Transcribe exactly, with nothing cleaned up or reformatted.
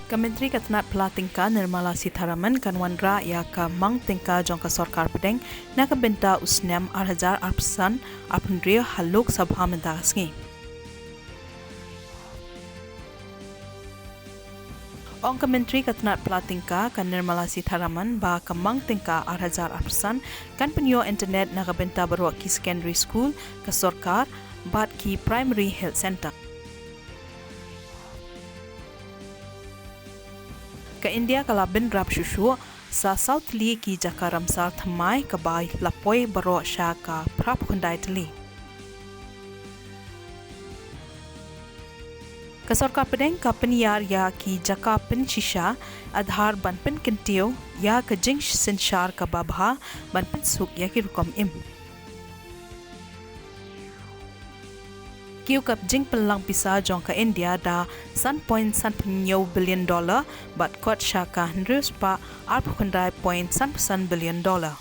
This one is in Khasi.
Ka Myntri ka tnad pla tyngka Nirmala Sitharaman kan wanrah ïa ka mang tyngka jong ka sorkar pdeng na ka bynta u snem ar hajar arphew san arphew hynriew ha Lok Sabha mynta ka sngi. Ong ka Myntri ka tnad pla tyngka ka Nirmala Sitharaman ba ka mang tyngka ar hajar arphew san kan pynïoh internet na ka bynta baroh ki secondary school ka sorkar bad ki primary health centre. Ka India ka la bynrap shuh shuh sa saw tylli ki jaka ramsar thymmai kaba la poi baroh sha ka phraphew khyndai tylli. Ka sorkar pdeng ka pynïar ïa ki jaka pynshisha Aadhaar ban pynkyntiew ïa ka jingsynshar kaba bha ban pynsuk ïa ki rukom im. Kiew ka jingpynlang pisa jong ka India da san point san phew hynñiew billion dollar bad kot sha ka hynriew spah arphew khyndai point san phew san billion dollar.